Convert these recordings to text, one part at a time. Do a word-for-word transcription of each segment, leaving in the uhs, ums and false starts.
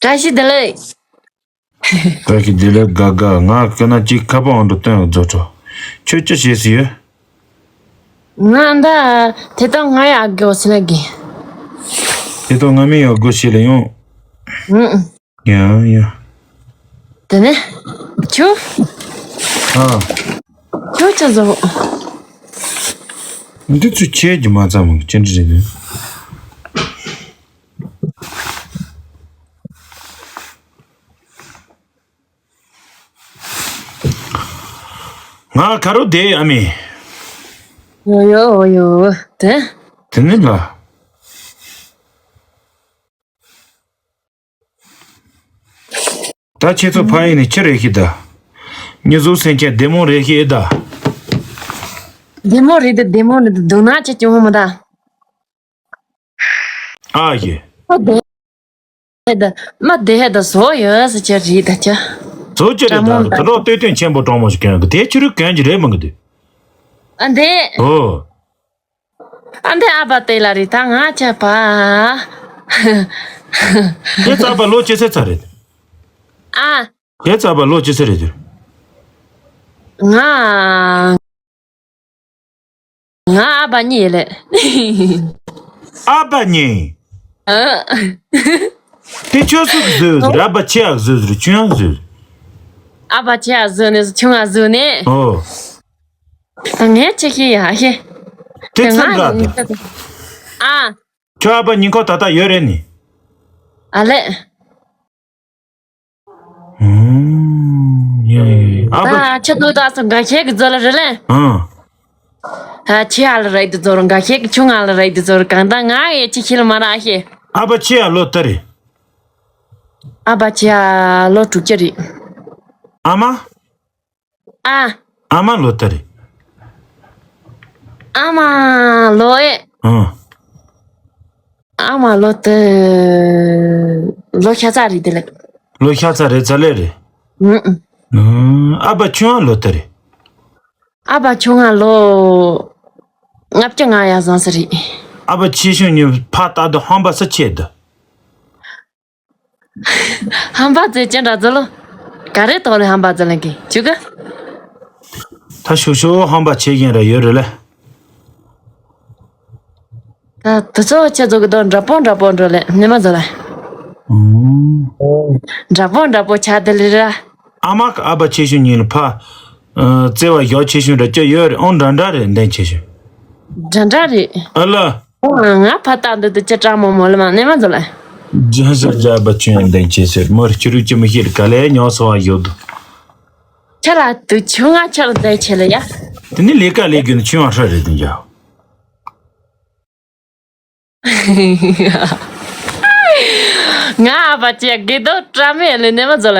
བཀྲ་ཤིས་བདེ་ལེགས། བཀྲ་ཤིས་བདེ་ལེགས། དགའ་དགའ། ང་སྐད་ན་ཅིག་ཁ་པར་འོང་དུ་སྟོན་རྫོ་གྲོ། ཁྱོད་ཅི་བྱེད་སྲིད་ཡོད། ང་འདི་དེ་དང་ང་ཡག་གི་འོ་སི་ལ་གི། དེ་དང་ང་མི་ཡག་གོ་ཤེས་ལ་ཡོང་། ཡང་ཡང་། དེ་ནས་ཁྱོད། ཨ། ཁྱོད་ཅི་བཟོ། འདི་ཚོ་ཁྱེད་ཀྱི་མ་ཚང་མ་ཅི་འདྲ་རེད། ང་ག་རུ་བསྡད་ཨ་མི། ཡོ་ཡོ་ཡོ། དེ། དེ་ནི་ལ། ད་ཁྱེད་ཚོ་ཕ་ཡིན་ནི་ཅི་རེད་ཤི་ད། མྱི་ཟུག་སེམས་ཅན་བདེ་མོ་རེད་ཤི་ཨེ་ད། བདེ་མོ་རེད་དེ་བདེ་མོ་རེད་དེ་སྡུག་ན་ཅི་བྱུང་མི་ད། ཨ་ཡེ། ཨ་བདེ་རེད་དེ་མ་བདེ་ཧེ་ད་བཟོ་ཡོད་ཟེར་ཅི་རེད་ད་ཅི། བཟོ་ཅི་རེད་ད་ད་རོགས་ལྟོས་དོན་ཆེན་པོ་གྲོང་མོ་ཞིག་གན་གི་དེ་ཕྱི་རུ་གན་གྱི་རེད་མི་གི་དེ། ཨ་འདི། ཨོ། ཨ་འདི་ཨ་བ་དེ་ལ་རེད་ད་ང་ཅག་པ། ཁྱེད་ཚ་བ་ལོ་ཅི་ཚེ་ཚ་རེད། ཨ། ཁྱེད་ཚ་བ་ལོ་ཅི་ཚེ་རེད་དེ། ང་། ང་ཨ་བ་གཉིས་ལས། ཨ་བ་གཉིས། ཨ། དེ་ཁྱོད་སུ་བཟོས་རེད། ཨ་བ་ཆེ་ཡག་བཟོས་རེད། ཆུང་ཡག་བཟོས། ཨ་བ་ཆེ་ཡག་བཟོས་ནས་ཆུང་ཡག་བཟོས་ནས། ཨོ། ད་ངས་ཆེ་ཤེས་ཡག་ཤེས། དེ་ཚ་འདྲ་དང་། ཨ། ཁྱོད་ཨ་བ་ཉིན་ཁོ་ད་ལྟ་ཡོད་རེད་ནི། ཨ་ལས། ཨུམ། ཡ་ཡ་ཡ། ཨ་བ། ད་ཁྱོད་ཐུག་ད་སོ་འགའ་ཤས་ཀྱི་རྫོ་ལ་རེད་ལས། ཨང་། ད་ཆེ་ཨ་ལ་རེད་དུ་རྫོ་རུ་འགའ་ཤས་ཀྱི་ཆུང་ཨ་ལ་རེད་དུ་རྫོ་རུ་གང་ད་ང་ཡི་ཆེ་ཤེས་ལ་མ་རག་ཤེས། ཨ་བ་ཆེ་ཨ་ལོ་ལྟར་རེད། ཨ་བ་ཆེ་ཨ་ལོ་དྲུག་ཅུ་རེད། ཨ་མ། ཨ། ཨ་མ་ལོ་ལྟར་རེད། ཨ་མ་ལོ་ཨེ། ཨང་། ཨ་མ་ལོ་ལྟར། ལོ་ཤ་ཚ་རེད་དེ་ལགས། ལོ་ཤ་ཚ་རེད་ཚ་ལེ་རེད། ཨུམ། ཨུམ། ཨ་བ་ཆུང་ཨ་ལོ་ལྟར་རེད། ཨ་བ་ཆུང་ཨ་ལོ། ལྔ་བཅུ་ང་ཡ་བཟང་ས་རེད། ཨ་བ་ཆེ་ཤོས་ཉིན་ཕ་ལྟ་དུ་ཧམ་པ་ས་ཆེ་དུ། ཧམ་པ་ཙེ་ཅན་ར་ཙེ་ལོ། ག་རེ་ཐོག་ལས་ཧམ་པ་ཙེ་ལེན་གི་ཅུ་ག་ད་ཤུ་ཤུ་ཧམ་པ་ཆེ་ཡིན་ར་ཡོད་རེད་ལེ། ད་དུ་ཚོ་ཆེ་ཚོ་གི་དོ་འདྲ་པོ་འདྲ་པོ་འགྲོ་ལེ་ནི་མ་ཙེ་ལེ། འདྲ་པོ་འདྲ་པོ་ཆ་དེ་ལེ་ར། ཨ་མ་ཨ་བ་ཆེ་ཤོས་ཉིན་ལ་ཕ། བརྩེ་བ་ཞོག་ཆེ་ཤོས་ར་ཅི་ཡོད་རེད། ཨོང་འདྲ་འདྲ་རེད་འདན་ཆེ་ཤོས། འདྲ་འདྲ་རེད། ཨ་ལ། ང་ཕ་ཏག་འདི་དུ་ཅི་ཀྲང་མོ་མོ་ལ་མ་ནས་མ་འཛོ་ལ། ཇ་ཟ་ཇ་བ་ཆུན་ཡང་འདན་ཆེ་ཟེར་མོར་ཁྱི་རུ་ཅི་མི་ཤེས་ག་ལས་ཉོ་སོ་བ་ཡོད་དུ། ཁྱེད་ལ་དུ་ཆུང་ང་ཁྱེད་ལ་འདན་ཆེ་ལ་ཡ། དེ་ནི་ལས་ཀ་ལས་རྒྱུ་ནི་ཆུང་བ་ཧྲ་རེད་དུ་འཇའ། ང་ཨ་ཕ་ཆེ་དགེ་རྡོ་བཀྲ་མེད་ལས་ནས་མ་འཛོ་ལ།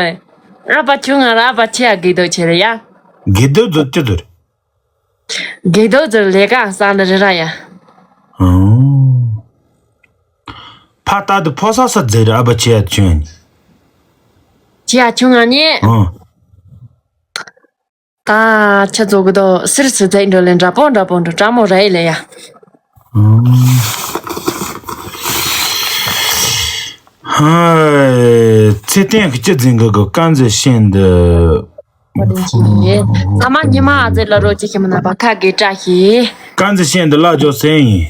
ཨ་ཕ་ཆུང་ང་ར་ཨ་ཕ་ཆེ་ཡ་དགེ་རྡོ་ཆེ་ལ་ཡ། དགེ་རྡོ་འཛོ་ཅི་འཛོ། དགེ་རྡོ་ཚོར་ལས་ཀ་བསགས་ནི་རེད་ར་ཡ། ཨང་། ཕ་ཏག་ཏུ་ཕོ་ས་ས་རྫས་རེད་ཨ་ཕ་ཆེ་ཡ་ཆུང་ཡ་ནི། ཆེ་ཡ་ཆུང་ང་ནི། ཨང་། ད་ཆ་ཚོ་གི་དོ་སིར་སི་རྫས་འགྲོ་ལེ་འདྲ་པོ་འདྲ་པོ་འགྲོ་ཀྲ་མོ་ར་ཡི་ལེ་ཡ། ཨང་། ཧ། ཚེ་བརྟན་གྱི་སྤྱི་འཛིན་གི་གི་དཀར་མཛེས་ཤིན་ཏུ། བཀའ་དྲིན་ཆེ། ཚང་མ་ཉི་མ་ཨ་ཙེ་ལ་རོགས་ཅིག་ཤི་མི་ན་པ་ཁ་གི་བཀྲ་ཤིས། དཀར་མཛེས་ཤིན་ཏུ་ལ་ཇོ་སེན་ཡིན།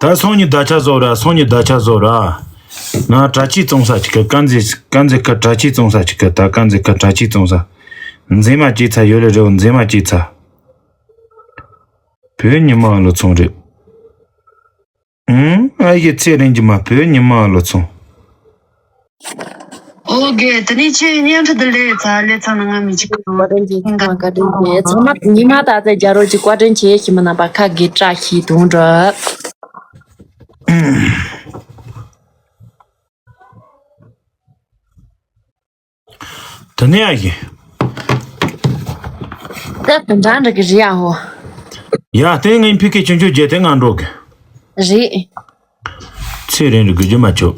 ད་སོང་ཉི་ད་ཆ་བཟོ་ར་སོང་ཉི་ད་ཆ་བཟོ་ར། ང་གྲྭ་ཆས་བཙོང་ས་ཅིག་གི་དཀར་མཛེས་དཀར་མཛེས་ཁ་གྲྭ་ཆས་བཙོང་ས་ཅིག་གི་ད་དཀར་མཛེས་ཁ་གྲྭ་ཆས་བཙོང་ས། མཛེས་མ་སྐྱེས་ཚ་ཡོད་ལེ་རེའུ་མཛེས་མ་སྐྱེས་ཚ། བོད་ཉི་མ་ལོ་ཚོང་རེད། ཨུང་། ཨ་ཡེ་ཚེ་རིང་གི་མ་བོད་ཉི་མ་ལོ་ཚོང་། ཨོ་རྒན་དེ་ནས་ཁྱེད་བརྙན་འཕྲིན་དུ་ལས་ཚ་ལས་ཚ་ན་ང་མི་འཇིགས་གི་འདུག་བཀའ་དྲིན་ཆེ་ཚང་མ་བཀའ་དྲིན་ཆེ་ཚང་མ་ཉི་མ་ད་ཚེ་རྒྱ་རོགས་ཀྱི་བཀའ་དྲིན་ཆེ་ཞི་མི་ན་པ་ཁ་གི་བཀྲ་ཤིས་དུང་འགྲོ། དེ་ནས་ཡ་ཡིན། ད་དུང་འདྲ་འདྲ་གི་རེད་ཡ་ཧོ། ཡ་དེ་ངའི་ཕི་ཀེ་ཆུང་ཆུང་རྗེས་དེ་ང་འགྲོ་གི། རེད། ཚེ་རིང་རུ་དགོས་རྒྱུ་མ་ཆོག་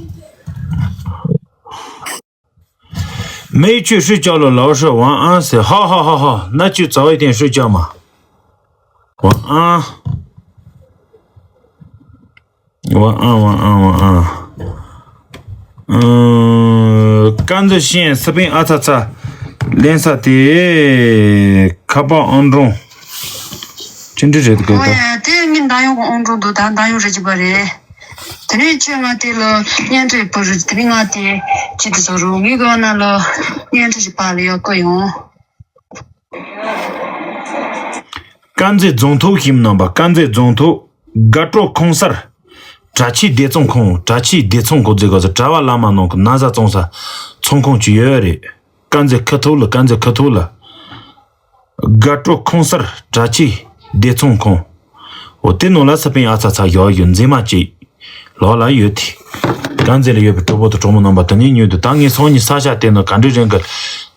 མེ་ཆུ་ཧྲུ་ཅག་ལོ་ལའོ་ཧྲི་ཝང་ཨང་ཟེར་ཧ་ཧ་ཧ་ཧ་ན་ཆུ་ཚ་བའི་སྟེང་ཧྲུ་ཅག་མ། ཝང་ཨང་། ཝང་ཨང་ཝང་ཨང་ཝང་ཨང་། ཨ། དཀར་མཛེས་ཤེས་ཡོན་སི་པན་ཨ་ཚ་ཚ་ལེན་ས་དེ་ཁ་པར་ཨང་གྲངས་ཅི་འདྲ་རེད་གོ་ད། ཨོ་ཡ། དེ་ངའི་འདང་ཡོང་གི་ཨང་གྲངས་འདུག་ད་འདང་ཡོང་རེ་གཅིག་པ་རེད། དེ་ནས་ཁྱོད་ང་དེ་ལ་བརྙན་འཕྲིན་པར་དེ་ནས་ང་དེ་ཅི་དེ་བཟོ་རུང་ངའི་གི་ཨ་ན་ལ་བརྙན་འཕྲིན་ཞིག་པར་ལ་ཡག་གི་ཡོང་། དཀར་མཛེས་རྫོང་ཐོག་ཤིམ་ནང་པ་དཀར་མཛེས་རྫོང་ཐོག་དགའ་སྤྲོ་ཁོང་གསར། གྲྭ་ཆས་སྡེ་ཚོང་ཁང་གྲྭ་ཆས་སྡེ་ཚོང་གོ་རྫས་གོ་ས་གྲྭ་བ་བླ་མ་ནང་གི་ན་བཟའ་བཙོང་ས་ཚོང་ཁང་ཅིག་ཡོད་རེད། དཀར་མཛེས་ཁ་ཐོག་ལ་དཀར་མཛེས་ཁ་ཐོག་ལ། དགའ་སྤྲོ་ཁོང་གསར་གྲྭ་ཆས་སྡེ་ཚོང་ཁང་། འོ་དེ་ནང་ལ་ས་པན་ཨ་ཚ་ཚ་ཡོད་ཡོད་མཛེས་མ་ཅིག་ལོགས་ལ་ཡོད་དེ། དཀར་མཛེས་ལ་ཡོད་པའི་གྲོགས་པོ་དང་གྲོགས་མོ་རྣམ་པ་དེ་ནས་ཉོས་འདུག་ད་ངས་སང་ཉིན་ས་ཆ་དེ་ནང་ག་འདྲ་རིང་གི་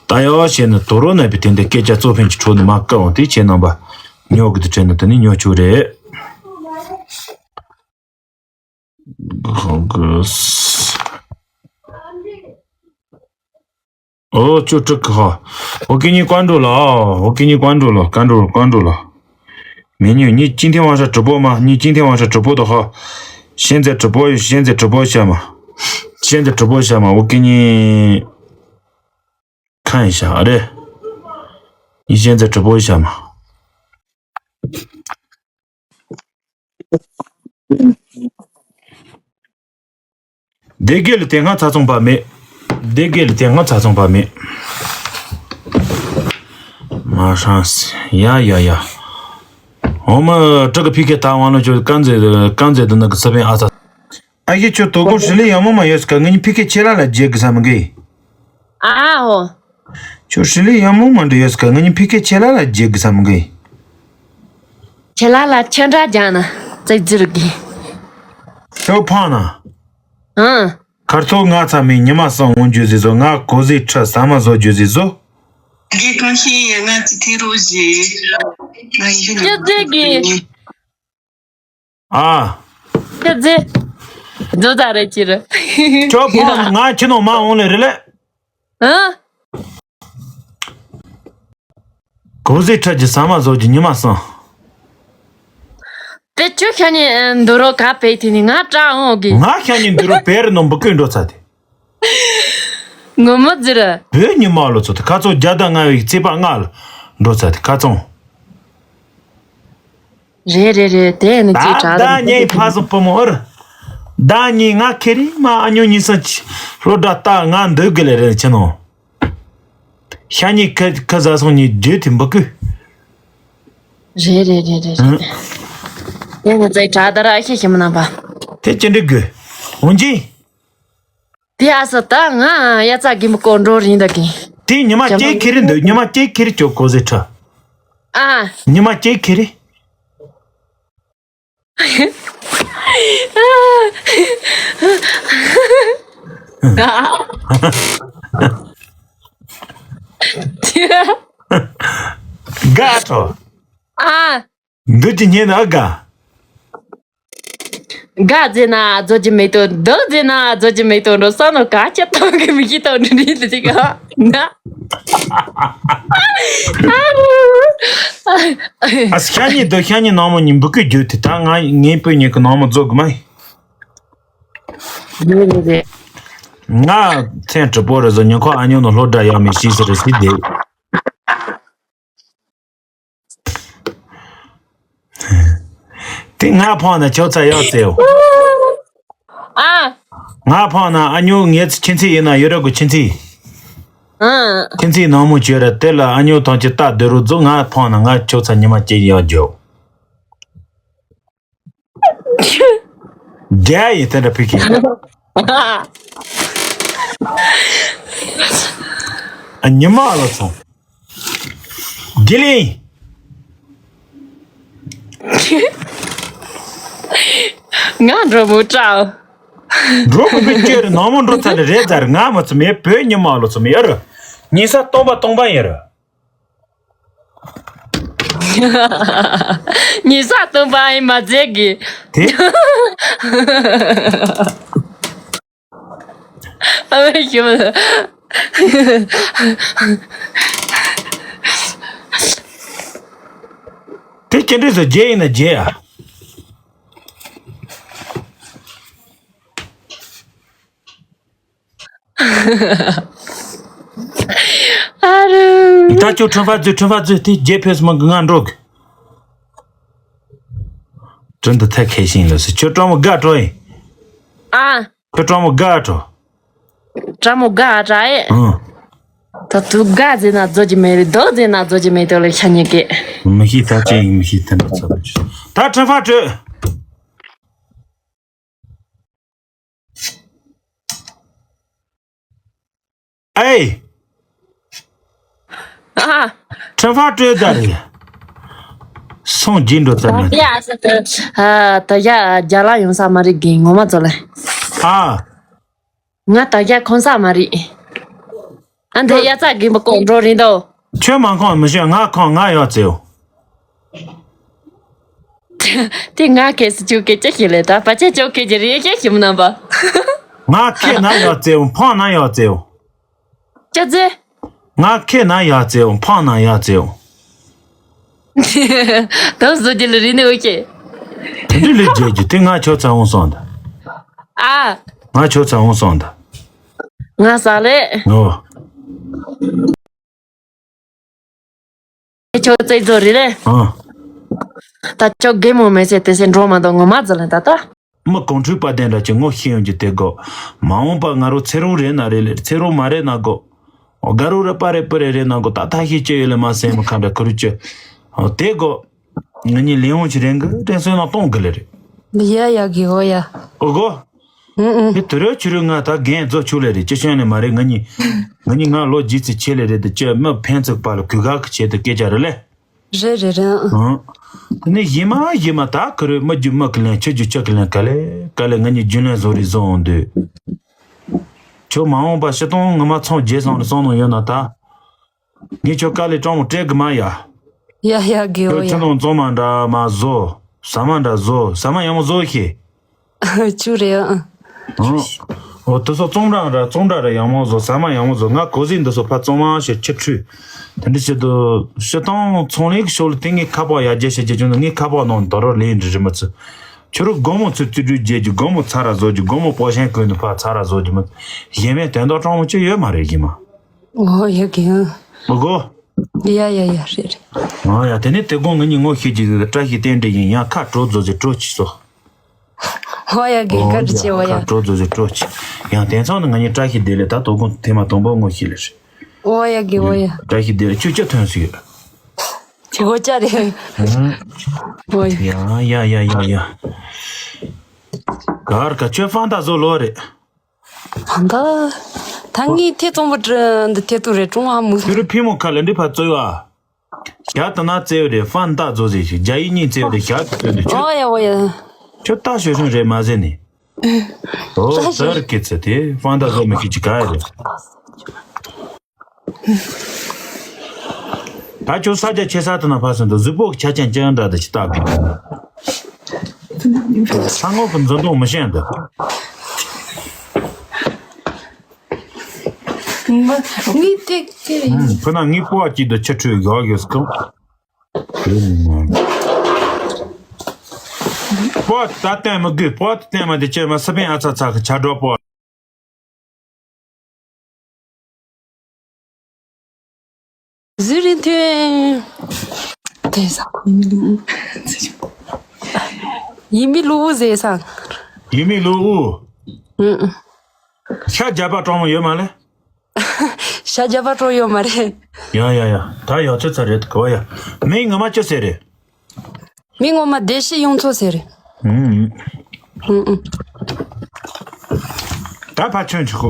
ད་ཡོད་བྱས་ནས་དོ་རོ་ནས་པའི་དེ་འདྲའི་སྐད་ཆ་གཙོ་ཕན་གྱི་ཁྲོད་ནས་མ་བཀབ་འོང་དེ་ཁྱེད་རྣམ་པ་ཉོ་གི་དུ་དྲན་ནས་དེ་ནས་ཉོ་ཆོག་རེད། ཧོ་གི་ཨོ་ཅོ་ཀྲིག་གི་ཧོ། ཨོ་ཀེ་ཉི་ཀོན་འགྲོ་ལ། ཨོ་ཀེ་ཉི་ཀོན་འགྲོ་ལ་ཀོན་འགྲོ་ཀོན་འགྲོ་ལ། མེ་ཉུ་ཉི་ཅིན་ཐེ་ཝང་ཧྲ་直播吗། ཉི་ཅིན་ཐེ་ཝང་ཧྲ་直播的话。现在直播现在直播一下嘛。现在直播一下嘛。我给你看一下啊。你现在直播一下嘛。 སྡེ་དགེ་ལ་དེ་སྔ་ཚ་ཚོང་པ་མེད། སྡེ་དགེ་ལ་དེ་སྔ་ཚ་ཚོང་པ་མེད། མ་ཧྲང་སི་ཡ་ཡ་ཡ། འོ་མ་ཀྲི་གི་ཕི་ཁེ་ད་ཝང་ལོ་ཅོ་ཀན་ཛེ་ཀན་ཛེ་དུ་ནི་གི་སི་པན་ཨ་ཚ། ཨ་ཡེ་ཁྱོད་དོ་དགོང་ཧྲི་ལི་ཡང་མོ་མ་ཡོད་སི་ཀ་ངེད་གཉིས་ཕི་ཁེ་ཁྱེད་རང་ལ་རྗེས་གི་ས་མི་གི། ཨ་ཨོ། ཁྱོད་ཧྲི་ལི་ཡང་མོ་མ་འདྲ་ཡོད་སི་ཀ་ངེད་གཉིས་ཕི་ཁེ་ཁྱེད་རང་ལ་རྗེས་གི་ས་མི་གི། ཁྱེད་རང་ལ་ཁྱེད་འདྲ་རྒྱག་ན་ཙིག་ཙིག་གི། ཁྱོད་ཕང་ན། ཨང་། ཁར་ཐོག་ང་ཚ་མི་ཉི་མ་སང་འོང་རྒྱུ་ཟིག་བཟོ། ང་གོ་ཟི་ཁྲི་ཟ་མ་བཟོ་རྒྱུ་ཟིག་བཟོ། དགེ་གང་ཤེས་ཡ་ང་ཚི་ཐི་རོ་ཞེས། ང་ཡིན་ཅི་ཟིག་གི། ཨ། ཅི་ཟིག། རྫུ་ད་རེ་ཅི་རེ། ཁྱོད་ཕོ་ང་ཁྱི་ནང་མ་འོང་ལེ་རེ་ལེ། ཨ། གོ་ཟི་ཁྲི་ཀྱི་ཟ་མ་བཟོ་རྒྱུ་ཉི་མ་སང་། དེ་ཁྱོད་ཤ་ཉེ་འདུ་རོ་ག་པེ་དེ་ནི་ང་ཀྲ་འོང་གི། ང་ཤ་ཉེ་འདུ་རོ་པེ་རི་ནང་བུ་ཀུན་འགྲོ་ཚ་དེ། ངོ་མ་ཟེར། བོད་ཉི་མ་ལོ་ཚོ་དེ་ཁ་ཚོ་རྒྱ་ཟླ་ལྔ་བའི་རྩིས་པ་ལྔ་ལ་འགྲོ་ཚ་དེ་ཁ་ཚོང་། རེད་རེད་རེད། དེ་ནི་ཅི་ད་དྲག་ད་ཉེ་ཕ་སོང་བུ་མོ་ཨར། ད་ཉེ་ང་ཁེ་རི་མ་ཨ་ཉོ་ཉི་སང་ཆི་ལོ་ད་ད་ང་འདོད་གི་ལེ་རེད་ཆི་ནོ། ཤ་ཉེ་ཁ་ཁ་ཟ་སོང་ཉེ་རྒྱུ་དེ་འབུ་ཀུ། རེད་རེད་རེད་རེད་རེད། དེ་ནི་ཅི་དྲག་ད་ར་ཨ་ཤེ་ཤེ་མ་ན་པ། དེ་ཅི་འདྲི་དགོས། འོན་ཅི། དེ་ཨ་ས་ད་ང་ཡ་ཙ་གི་མི་ཀོ་འགྲོ་རིན་ད་གི། དེ་ཉི་མ་ཅི་ཁེ་རི་འདོད་ཉི་མ་ཅི་ཁེ་རི་ཅོ་གོ་ཟེ་ཁྲ། ཨ། ཉི་མ་ཅི་ཁེ་རི། དགའ་ཐོ། ཨ། འདུ་ཅི་ཉེ་ན་དགའ། དགའ་ཟེར་ན་རྫོ་ཅི་མེད་དོ། འདུག་ཟེར་ན་རྫོ་ཅི་མེད་དོ། འགྲོ་ས་ནོ་ག་ཅི་ཐང་གི་མི་ཤི་ཐང་འདྲི་འདྲི་ལི་ཅི་ག་ན། ཨ་ཤ་ཉེ་འདུ་ཤ་ཉེ་ནང་མོ་ཉིན་འབུ་ཀུ་རྒྱུ་དེ་ད་ང་ངའི་སྤུན་ཉེ་གི་ནང་མོ་རྫོ་གི་མ་ཡིན། རེད་རེད་རེད། ང་མཚན་གྲི་པོ་རེ་བཟོ་ཉིན་ཁོ་ཨ་ཉོ་ནོ་ལྷོ་སྒྲ་ཡག་མི་ཤེས་ཟེར་རེ་ཟིག་དེ། དེ་ང་ཕང་ན་ཁྱོད་ཚ་ཡག་ཙེའོ། ཨ། ང་ཕང་ན་ཨ་ཉོ་ངའི་ཁྱིམ་མཚེས་ཡིན་ན་ཡོད་ར་གོ་ཁྱིམ་མཚེས། ཨ། ཁྱིམ་མཚེས་ནང་མོ་བྱོས་ར་དེ་ལ་ཨ་ཉོ་ཐང་ཅི་ལྟ་སྡོད་རོགས་རྫོགས། ང་ཕང་ན་ང་ཁྱོད་ཚ་ཉི་མ་སྐྱེ་ཡག་རྒྱོ། རྒྱ་ཡི་དེ་འདྲ་ཕི་ཁི། ཨ་ཉི་མ་ལ་སོང་། དགེ་ལེགས། ང་འགྲོ་མོ་དྲག་འགྲོ་མོ་མི་སྐྱེ་རེ་ནང་མོ་འགྲོ་ཚར་ལེ་རེད་ཟེར། ང་མ་ཚོ་མེད་བོད་ཉི་མ་ལོ་ཚོ་མེད་ཨ་རུ། ཉི་ས་སྟོང་པ་སྟོང་པ་ཡིན་རུ། ཉི་ས་སྟོང་པ་ཡིན་མ་ཟེར་གི། དེ། ཨ་བའི་ཞུ་མ། དེ་ཅི་འདྲ་ཟེར་རྒྱལ་ཡིན་ན་རྒྱལ་ཨ། ཨ་རུ། ད་ཁྱོད་ཁྲོན་ཧྥ་འཛུལ། ཁྲོན་ཧྥ་འཛུལ། དེ་རྗེས་ཕེབས་མི་འགི་ང་འགྲོ་གི། དྲིན་དུ་ཐད་ཁེ་ཤིང་ལ་སི་ཁྱོད་ཀྲང་མོ་དགའ་འགྲོ་ཡིན། ཨ། ཁྱོད་ཀྲང་མོ་དགའ་འགྲོ། ཀྲང་མོ་དགའ་འགྲོ་ཨེ། ཨང་། ད་དུ་དགའ་ཟེར་ན་རྫོགས་ཀྱི་མེད་རེད། སྡུག་ཟེར་ན་རྫོགས་ཀྱི་མེད་དོ་ལེ་ཤ་ཉེ་གེ། མི་ཤེས་ད་ཅི་ཡིན་མི་ཤེས། དེ་འདྲ་ཚོ་ད་ཁྲོན་ཧྥ་སྤྲོད། ཨེ། ཨ། ཁྲོན་ཧྥ་སྤྲོད་ད་རེད། སོང་རྒྱུན་འགྲོ་ཙམ་མེད། ད་ཡ་ཨ་ད་ཡ་རྒྱ་ལ་ཡོང་ས་མ་རེད་གི་ངོ་མ་ཚོ་ལེ། ཨ། ང་ད་རྒྱ་ཁོང་ས་མ་རེད། ཨ་འདི་ཡ་ཙག་གི་མི་ཀོ་འགྲོ་རིན་དོ། ཁྱོད་མ་ཁོང་མི་ཤེས། ང་ཁོང་ང་ཡོད་ཙེའོ། དེ་ང་ཁེ་སི་ཅུ་ཀེ་ཅི་ཞིག་ལས་ད་པ་ཅེ་ཅོ་ཀེ་ཅི་རེ་ཀེ་ཞིམ་ན་པ། ང་ཁེ་ན་ཡོད་ཙེའོ། ཕང་ན་ཡོད་ཙེའོ། ཅི་ཙེ། ང་ཁེ་ན་ཡོད་ཙེའོ། ཕང་ན་ཡོད་ཙེའོ། ད་བཟོ་རྒྱུ་ལ་རིན་ནི་འོ་ཀེ། དེ་འདྲ་ལས་རྒྱལ་རྒྱུ་དེ་ང་ཁྱོད་ཚ་འོང་སོང་ད། ཨ། ང་ཁྱོད་ཚ་འོང་སོང་ད། ང་ས་ལེ། ཨོ། ཁྱོད་རྩེད་རྫོགས་རེད་ལེ། ཨ། ད་ཁྱོད་རྒན་མོ་མེད་ཟེར་དེ་སེ་འགྲོ་མ་འདུག་ངོ་མ་རྫི་ལན་ད་ད། མི་གོང་འཕྲོས་པ་དེ་འདྲ་ཅིག་ངོ་ཤེས་ཡོང་རྒྱུ་དེ་དགོས། མ་འོངས་པ་ང་རོ་ཚེ་རོགས་རེད་ན་རེད་ལེ། ཚེ་རོགས་མ་རེད་ན་དགོས། དགའ་རོགས་རེད་པ་རེད་པི་རེད་རེད་ན་དགོས། ད་ཐ་ཤི་ཅི་ཡོད་ལེ་མ་སེམས་མི་ཁ་འདྲ་ཁུ་རུ་ཅི། དེ་དགོས། ང་གཉིས་ལེན་འོང་ཆི་རེད་གི་དྲན་སོང་ན་གཏོང་གི་ལེ་རེད། ཡ་ཡ་གི་འོ་ཡ། ཨོ་གོ། ཨུ་ཨུ། དེ་དུ་རོ་ཆུ་རུ་ང་ད་རྒན་རྫོགས་ཆུ་ལེ་རེད། ཅི་བྱོན་ལེ་མ་རེད། ང་གཉིས་ང་གཉིས་ང་ལོ་རྗེས་ཚེ་ཆེ་ལེ་རེད། དེ་ཅི་མི་ཕན་ཚུགས་པ་ལ་གུས་གག་གི་ཆེད་དུ་སྐད་ཆ་རེད་ལེ། རེད་རེད་རེད། ཨང་། དེ་ནས་ཡིན་མ་ཡིན་མ་ད་ཁུ་རུ་མི་རྒྱུ་མི་གི་ལེན་ཆུ་རྒྱུ་ཆུ་གི་ལེན་ག་ལེ་ག་ལེ་ང་གཉིས་རྒྱུན་ལེན་བཟོ་རེ་བཟོ་འོང་དུས། ཁྱོད་མ་འོངས་པ་ཕྱི་དོན་ངོ་མ་ཚོང་རྒྱས་སོང་རེ་སོང་ནོ་ཡོད་ན་ད། ངས་ཁྱོད་དཀའ་ལས་སྤྲང་མོ་སྤྲད་གི་མ་ཡ། ཡ་ཡ་དགེ་འོ་ཁྱོད་ཡ། ཁྱོད་ནང་བཙོང་མ་འདྲ་མ་བཟོ། ཟ་མ་འདྲ་བཟོ། ཟ་མ་ཡང་མོ་བཟོ་ཤེས། ཆུ་རེད་ཨ། ཨང་། འོ་དེ་ཚོ་བཙོང་འདྲ་འདྲ་བཙོང་འདྲ་རེ་ཡང་མོ་བཟོ། ཟ་མ་ཡང་མོ་བཟོ། ང་གོ་ཟིན་འདི་ཚོ་ཕ་བཙོང་མ་ཞེས་ཁྱི་ཁྲུས། དེ་འདྲ་བྱེད་དུ་ཕྱི་ཐང་ཚོང་ལས་ཀྱི་ཕྱོགས་ལ་དེ་ངས་ཁ་པར་ཡར་རྒྱས་བྱེད་རྒྱུ་བྱུང་ན་ངས་ཁ་པར་ནང་དོ་རོགས་ལེན་འདྲི་རི་མི་ཚུ། ཁྱོད་རུ་སྒོར་མོ་ཚུར་རྩིས་སྤྲོད་རྒྱས་རྒྱུ། སྒོར་མོ་ཚ་ར་བཟོ་རྒྱུ། སྒོར་མོ་པོ་ཤན་གོན་ནས་ཕ་ཚ་ར་བཟོ་རྒྱུ་མི། གཞན་མའི་དོན་དག་སྤྲང་མོ་ཅི་ཡོད་མ་རེད་ཡིན་མ། ཨོ་ཡ་གི་ཡ། མི་གོ། ཡ་ཡ་ཡ་རེད་རེད། ཨོ་ཡ་དེ་ནས་དེ་དགོང་ང་གཉིས་ངོ་ཤེས་ཀྱི་བཀྲ་ཤིས་རྟེན་འབྲེལ་ཡིན་ཡང་ཁ་དྲོ་བཟོ་ཟེར་དྲོ་ཆི་སོ། ཨོ་ཡ་གི་ཨོ་བཀའ་དྲིན་ཆེ་ཡ་ཨོ་ཡ། ཁ་དྲོ་བཟོ་ཟེར་དྲོ་ཆི། ཡང་དེང་སང་ནི་ང་གཉིས་བཀྲ་ཤིས་བདེ་ལེགས་ད་དོ་དགོང་ཐེངས་མ་དང་པོ་ངོ་ཤེས་ལེ་རེད། ཨོ་ཡ་གི་ཨོ་ཡ། བཀྲ་ཤིས་བདེ་ལེགས་ཁྱོད་ཅི་ཐོན་སུ་ཡོད། ཅི་གོ་ཅ་རེད། ཨོ་ཡ། ཡ་ཡ་ཡ་ཡ་ཡ། གར་ག་ཁྱོད་ཧྥང་ཏ་བཟོ་ལོ་རེད། ཧྥང་ཏ། ད་ངས་ཐེ་ཚོམ་པ་འདི་ཐེ་ཏུ་རེད་ཀྲུང་ཧྭ་མུ། ཁྱོད་རུ་ཕི་མོ་ཁ་ལ་འདི་ཕ་བཙོས་བ། ཞག་ད་ན་བཙལ་བ་རེད། ཧྥང་ཏ་བཟོ་ཟེར་ཞིག་རྒྱ་ཡིག་གཉིས་བཙལ་བ་རེད། ཞག་ཏུ་བཙལ་འདུག་ཁྱོད། ཨོ་ཡ་ཨོ་ཡ། ཁྱོད་ཏ་ཞོ་ཞོན་རེད་མ་ཟེར་ནི། ཨོ་ཏ་ཞོ། ཟེར་གི་ཚེ་དེ་ཧྥང་ཏ་བཟོ་མི་ཤེས་ཀྱི་ག་ཡ་རེད། ད་ཁྱོད་ས་རྒྱ་ཆེ་ས་དེ་ན་ཕ་སོན་དུ་གཟུགས་པོ་གི་ཆ་ཅན་ཅན་འདྲ་དུ་ཅི་ལྟ་གི། ས་ངོ་གི་འཛིན་སྟངས་མི་ཤེས་འདུག་ངས་ཏིག་ཅི་ཡིན། ཁོ་ན་ངའི་སྤོ་བ་གཅིག་ཏུ་ཆུ་ཁྲུས་དགའ་དགོས་སྐོང་། སྤོ་བ་ད་བསྟན་མི་དགོས། སྤོ་བ་ད་བསྟན་མ་དེ་ཅེར་མ་སི་པན་ཨ་ཚ་ཚ་གི་ཆ་འགྲོ་སྤོ་བ། ཟི་རིན་ཐོན། དེ་ས་ཁོ་ཡིན་ལུ། ཡིན་མི་ལུ་ཟེ་ས། ཡིན་མི་ལུ། ཨུ། ཤ་རྒྱ་པ་གྲོགས་མོ་ཡོད་མ་ལེ། ཤ་རྒྱ་པ་གྲོགས་ཡོད་མ་རེད། ཡ་ཡ་ཡ། ད་ཡག་ཆོད་ཚ་རེད་གོ་ཡ། མིང་ངོ་མ་ཅི་ཟེར་རེད། མིང་ངོ་མ་བདེ་སྐྱིད་གཡུ་མཚོ་ཟེར་རེད། ཨུམ། ཨུམ་ཨུམ། ད་ཕ་ཆོན་ཆི་ཁོ།